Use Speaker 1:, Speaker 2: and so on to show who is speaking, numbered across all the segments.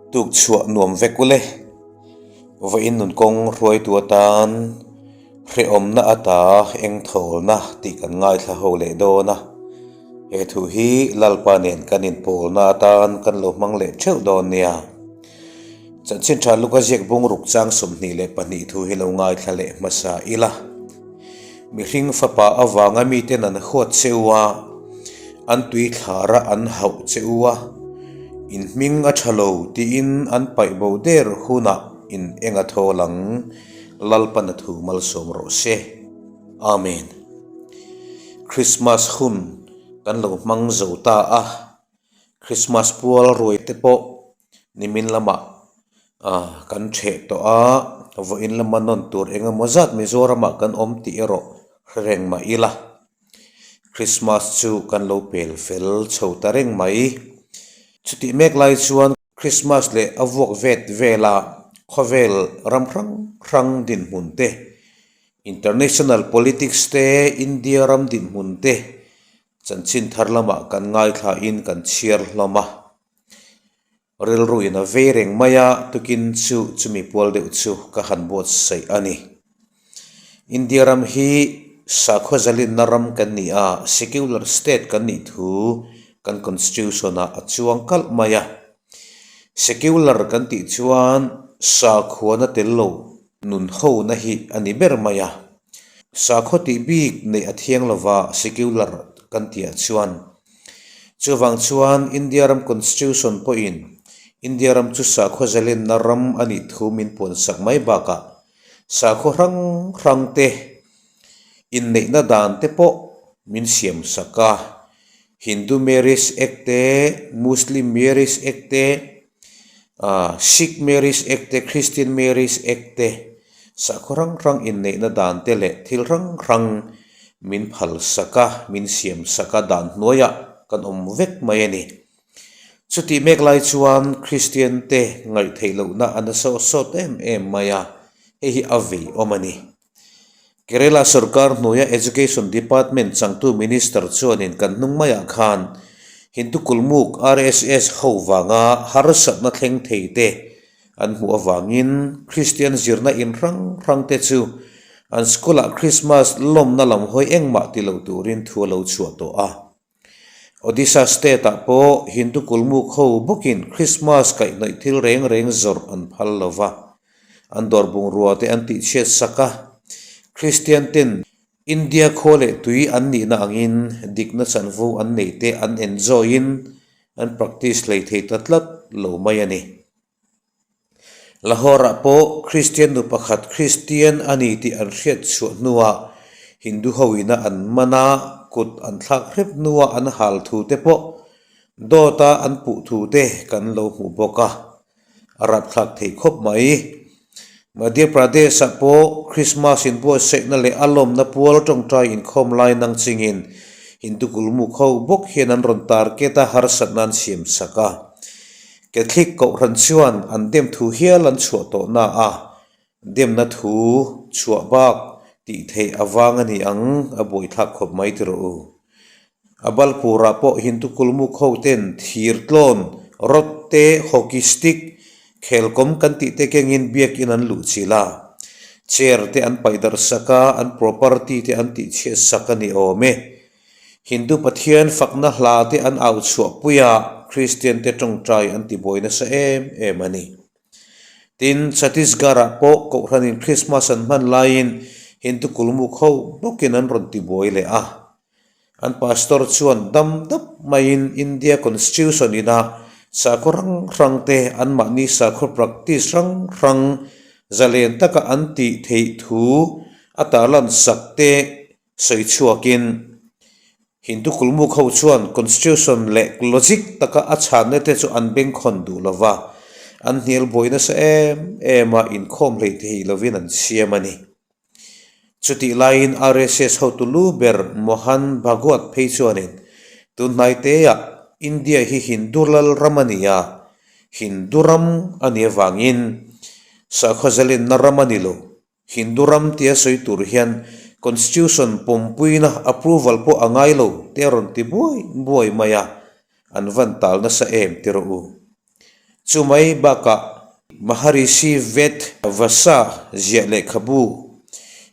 Speaker 1: Tuk chhuah nuam vek ule. Vawiin nun kawng hruaitu atan hrehawmna ata eng thawlna tih kan ngaithla ho leh dawn a. He thu hi Lalpa nen kan inpawlna atan kan lo hmang leh theuh dawn nia. Chanchin tha Luka ziak bungruk chang 22 thu hi lo ngaithla leh hmasa ila. Mihring fapa avanga miten an huat che u a, an tui thlara an hauh che u a, in hming a tha lo tiin an paih bo der hunah in eng a thawl ang, Lalpan a thu malsawm rawh se. Amen. Christmas hun kan lo hmang zo ta a, Christmas pual ruai te pawh Nimin lamah kan ṭheh tawh a, vawiin lama nawn tur eng emaw zat Mizoramah kan awm tih erawh hre reng mah ila, Krismas chu kan lo pel fel chho ta reng mai. Chutih mek lai chuan Krismas leh a vuak vet vela khawvel ram hrang hrang dinhmun te, international politics te, India ram dinhmun te chanchin thar lamah kan ngaithlain kan chhiar hlawm a. Rilruin a vei reng mai a, tukin chu chumi pual deuh chu ka han buatsaih a ni. India ram hi sakhaw zalinna ram kan ni a, secular state kan nih thu kan constitution-ah a chuang kalh mai a. Secular kan tih chuan sakhuana tel lo nun hona hi a ni ber mai a. Sakhaw tih bik neih a thiang lova secular kan tihah chuan Chuvang chuan India ram Constitution pawhin India ram chu sakhaw zalenna ram a nih thu min puansak mai bakah sakhaw hrang hrang te inneihna dan te pawh min siamsak a. Hindu Marriage Act te, Muslim Marriage Act te, Sikh Marriage Act te, Christian Marriage Act te, sakhaw hrang hrang inneihna dan te leh thil hrang hrang min phal sak a, min siam sak a dan hnuaiah kan awm vek mai a ni. Chutih mek lai chuan Kristian te ngaihtheih lohna a na sawt sawt em em mai a, hei hi a vei awm a ni. Kerala sorkar hnuaia Education Department changtu Minister chuanin kan hnung maiah khan Hindu kulmuk RSS ho vanga harsatna thleng thei te An hmuh avangin Kristian zirna in hrang hrang te chu an school-ah Krismas lawmna lam hawi engmah ti lo turin thu a lo chhuah tawh a. Odisha state-ah pawh Hindu kulmuk ho bawkin Krismas kaihhnawih thil reng reng zawrh an phal lo va, an dawr bungrua te an tihchhiat sak a. Kristian ten India khua leh tui an nihna angin dikna chanvo an neih te an enjoy-in an practice hlei thei ta tlat lo mai a ni. Lahore-ah pawh Kristian nu pakhat Kristian a ni tih an hriat chhuah hnuah Hindu hoina an man a, kut an thlak hrep hnuah an hal thu te pawh dawta an puh thu te kan lo hmu bawk a, a rapthlak thei khawp mai. Madhya Pradesh-ah pawh Christmas inbuatsaihna leh a lawmna pual tawngtai inkhawm lai nang chingin Hindu kulmuk ho bawk hian an rawn target a, harsatna an siam sak a. Catholic Kohhran chuan an dem thu hial an chhuah tawh na a, demna thu chhuah bak tih theih avang a ni ang a buaithlak khawp mai ti rawh u. A Balpurah pawh Hindu kulmuk ho ten thir tlawn, rod te, hockey stick, khelkawm kan tih te kengin biakin an luh chilh a, chair te an paih darh sak a, an property te an tihchhiat sak a ni awm e. Hindu Pathian fakna hla te an au chhuahpui a, Kristian te tawngtai an ti buai nasa em em a ni. Tin, Chhattisgarh-ah pawh Kohhranin Krismas an hman laiin Hindu kulmuk ho bawkin an rawn ti buai leh a. An pastor chuan dam dap maiin India Constitution ina sakhaw hrang hrang te anmahni sakhaw practice hrang hrang zalen taka an tih theih thu a tarlan sak te Sawi chhuakin, Hindu kulmuk ho chuan Constitution leh logic taka a chhanna te chu an bengkhawn duh lo va, an hnial buai nasa em em a, inkhawm hlei thei lovin an siam a ni. Chutih laiin RSS hotu lu ber Mohan Bhagwat phei chuanin, Tun hnaiteah India hi Hindu lal ram a ni a, Hindu ram a nih avangin sakhaw zalenna ram a ni lo. Hindu ram tia sawi tur hian Constitution pawmpuina approval pawh a ngai lo te a rawn ti buai buai mai a, an van tal nasa em ti rawh u. Chu mai bakah Maharishi Ved Vyasa ziah lehkhabu,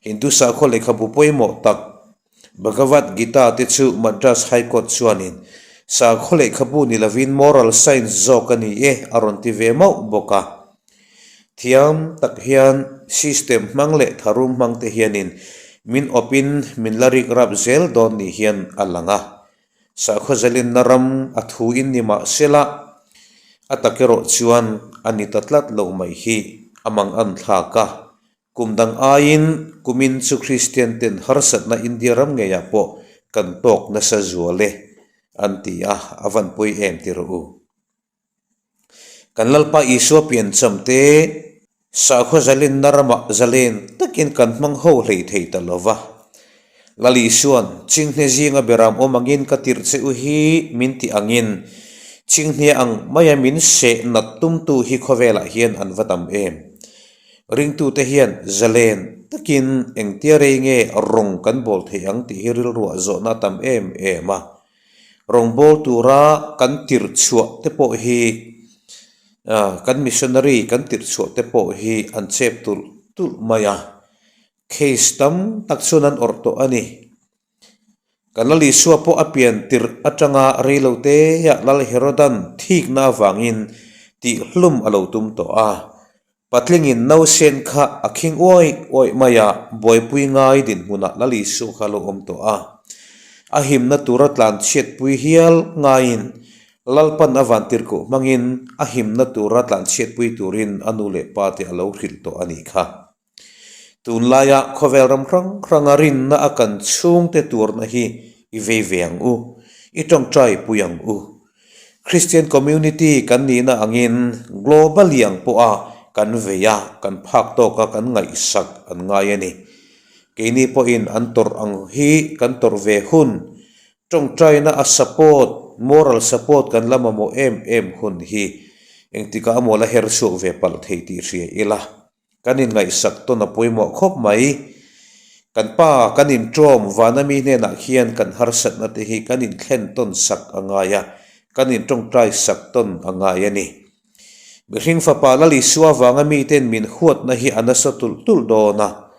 Speaker 1: Hindu sakhaw lehkhabu pawimawh tak Bhagavad Gita te chu Madras High Court chuanin sakhaw lehkhabu ni lovin moral science zawk a ni e a rawn ti ve mauh bawk a. Thiam tak hian system hmang leh tharum hmang te hianin min awpin min la rik rap zel dawn ni hian a lang a. Sakhaw zalenna ram a thu in ni mah sela, a tak erawh chuan a ni ta tlat lo mai hi a mang an thlak a. Kum dang aiin kumin chu Kristian ten harsatna India ram ngeiah pawh kan tawk nasa zual e an ti a, a van pawi em ti rawh u. Kan Lalpa Isua piancham te sakhaw zalenna ramah zalen takin kan hmang ho hlei thei ta lo va. Lal Isua'n Chinghne zinga beram awm angin ka tirh che u hi min tih angin Chinghne ang maia min seh nat tumtu hi khawvelah hian an va tam em. Ringtute hian zalen takin engtia rei nge rawng kan bawl theih ang tih hi rilruah zawhna a tam em em a. Rawngbâwl tura kan tirh chhuah te pawh hi kan missionary kan tirh chhuah te pawh hi an chep tulh tulh mai a, case tam tak chuan an awrh tawh a ni. Kan Lal Isua pawh a pian tirh atanga reilo te ah Lal Herodan thikna avangin tihhlum a lo tum tawh a. Patlingin nausen kha a khing uaih uaih mai a, buaipui ngai dinhmunah Lal Isua kha a lo awm tawh a. A himna tura tlanchhiatpui hial ngaiin Lalpan a vantirhkoh hmangin a himna tura tlanchhiatpui turin a nu leh pa te a lo hrilh tawh a nih kha. Tunlaia khawvel ram hrang hranga rinna a kan chhungte turna hi i vei ve ang u, i tawngtai pui ang u. Christian community kan nihna angin globally ang pawha kan vei a, kan phak tawk a, kan ngaihsak an ngai a ni. Keini pawhin an tawrh ang hi kan tawrh ve hun, tawngtaina a support, moral support kan la mamawh em em hun hi engtikah amaw la her chhuak ve palh thei tih hria ila. Kan inngaihsak tawn a pawimawh khawp mai. Kan pa kan inṭawm vana mi hnenah khian kan harsatna te hi kan inthlen tawn sak a ngai a, kan inṭawngṭai sak tawn a ngai a ni. Mihring fapa Lal Isua avanga miten min huatna hi a nasa tulh tulh dawn a,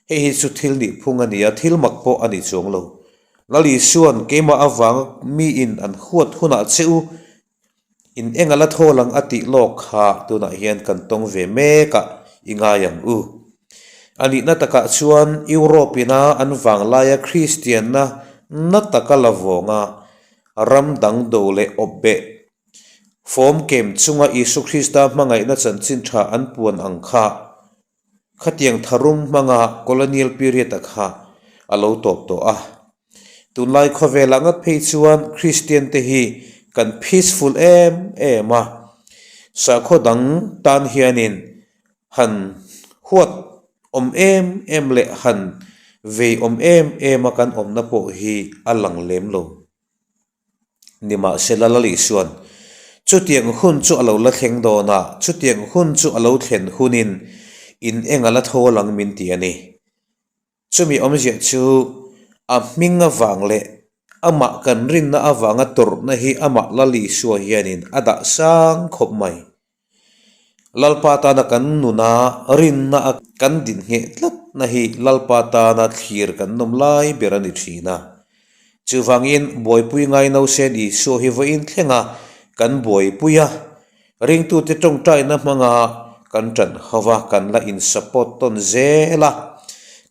Speaker 1: hei hi chu thil nihphung a ni a, thil mak pawh a ni chuang lo. Lal Isua'n keimah avanga miin an huat hunah che u In eng a la thawl ang a tih lawk kha tunah hian kan tawng ve mek a, i ngai ang u. A nihna takah chuan Europe ina an vanglaia Kristianna na taka la vawnga ram dang do leh awp beh fawm kem chunga Isu Krista hmangaihna chanchin tha an puan ang kha Khatiang tharum hmanga colonial period a kha a lo tawp tawh a. Tunlai khawvelah ngat phei chuan Christian te hi kan peaceful em em a, sakhaw dang tan hianin han huat awm em em leh han vei awm em em a kan awmna pawh hi a lang lem lo. Nimahsela Lal Isua'n, Chutiang hun chu a lo la thleng dawn a, chutiang hun chu a lo thlen hunin in eng a la thawl ang min ti a ni. Chumi awmziah chu a hming avang leh amah kan rinna avanga tawrhna hi amah Lal Isua hianin a dah sang khawp mai. Lalpa tana kan nuna rinna a kan din ngheh tlatna hi Lalpa tana thlir kan nawm lai ber a ni thin a. Chuvangin buaipui ngai nausen Isua hi vawiin thlenga kan buaipui a, ringtute tawngtaina hmanga kan tan ho va, kan la in support tawn zel a,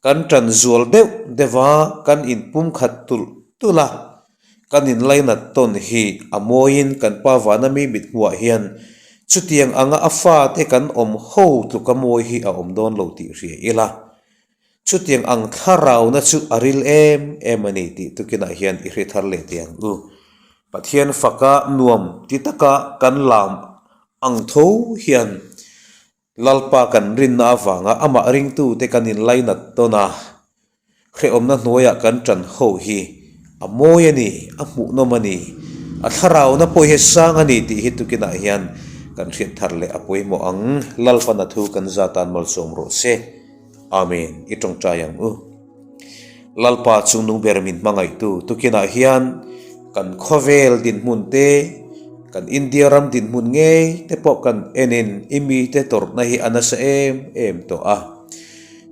Speaker 1: kan tan zual deuh deuh a, kan inpumkhat tulh tulh a. Kan inlainat tawn hi a mawiin kan pa vana mi mit hmuah hian chutiang anga a fate kan awm ho tluka mawi hi a awm dawn lo tih hria ila. Chutiang ang thlarauna chu a ril em em a ni tih tukinah hian i hre thar leh teh ang u. Pathian faka nuam ti taka kan lam ang tho hian Lalpa kan rinna avanga amah ringtute kan inlainat tawn a, hrehawmna hnuaiah kan ṭan ho hi a mawi a ni, a hmuhnawm a ni, a thlarauna pawh hi a sang a ni tih hi tukinah hian kan hriat thar leh a pawimawh ang. Lalpana thu kan zatan malsawm rawh se. Amen. I tawngtai ang u. Lalpa chungnung ber min hmangaihtu tukinah hian kan khawvel dinhmun te, Kan India ram dinhmun ngei te pawh kan enin i mite tawrhna hi a nasa em em tawh a.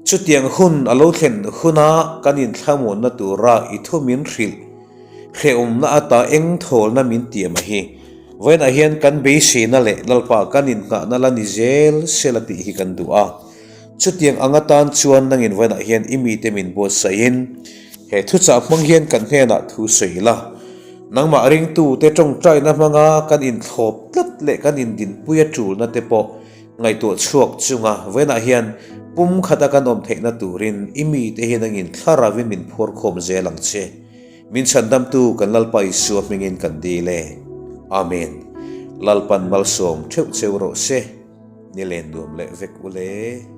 Speaker 1: Chutiang hun a lo thlen huna kan inthlamuanna tura i thu min hrilh hrehawmna ata eng thawlna min tiam a hi. Vawiinah hian kan beiseina leh Lalpa kan innghahna la ni zel sela tih hi kan duh a. Chutiang ang atan chuan nangin vawiinah hian i mite min buatsaihin he thuchah hmang hian kan hnenah thu sawi la. Nangmah ringtute tawngtaina hmanga kan inthlawp tlat leh kan indinpui a tulna te pawh ngaihtuah chhuak chunga vawiinah hian pum khata kan awm theihna turin i mite hi nangin thlaravin min phuar khawm zel ang che. Min chhandamtu kan Lalpa Isua hmingin kan dil e. Amen. Lalpan malsawm theuh cheu rawh se. Ni len nuam leh vek u le.